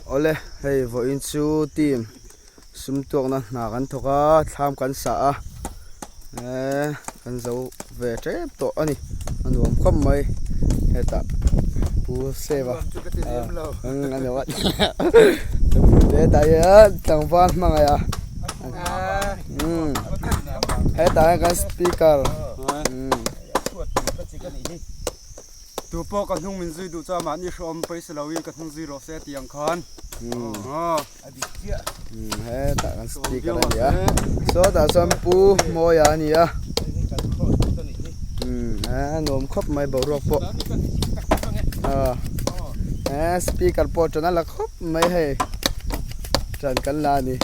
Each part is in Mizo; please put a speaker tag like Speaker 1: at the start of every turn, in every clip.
Speaker 1: Awle hei vawiin chu team sum tuakna hna kan thawk a thlam kan sah a eee kan zo ve tep tawh a ni a nuam khawp mai hetah pu save a a nuam a hetah hian tlangval hmangaih a hetah hian kan speaker.
Speaker 2: Tu pawh ka hnung min zui duh chuan mahni hrehawm paisa lo in ka hnung zui rawh se tih ang khan.
Speaker 1: A dik chiah. Hetah kan speaker a ni a. Sawtah chuan Pu Mawia a ni a. A nuam khawp mai boruak pawh. He speaker pawh ṭan a la khawp mai hei. Ṭan kan la a ni.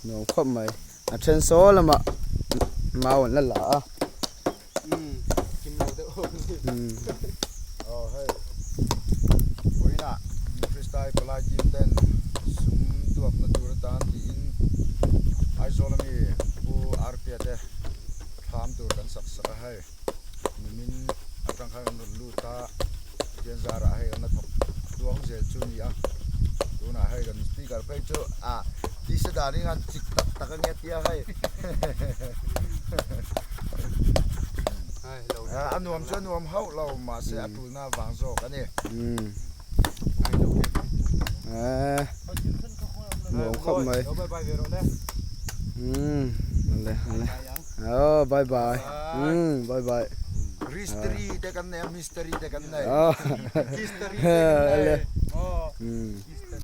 Speaker 1: Nuam khawp mai. A then saw lamah mau an la la a.
Speaker 3: Vawiinah Kristai palai team ten sum tuakna tur atan tiin Aizawl ami Pu Arpia te thlam tur kan sak sak a hei nimin atang khan kan rawn lut a Pathian zarah hei kan la thawk tluang zel chu a ni a tunah hei kan speaker phei chu ah tisa dan in han chik tak tak a nia tia hei a nuam chu a nuam hauh lo mahse a tulna avang zawk a ni.
Speaker 1: Nuam khawp mai. Oh bye bye. Bye bye.
Speaker 3: Mystery te kan nei a mystery te kan nei.
Speaker 1: History te kan nei.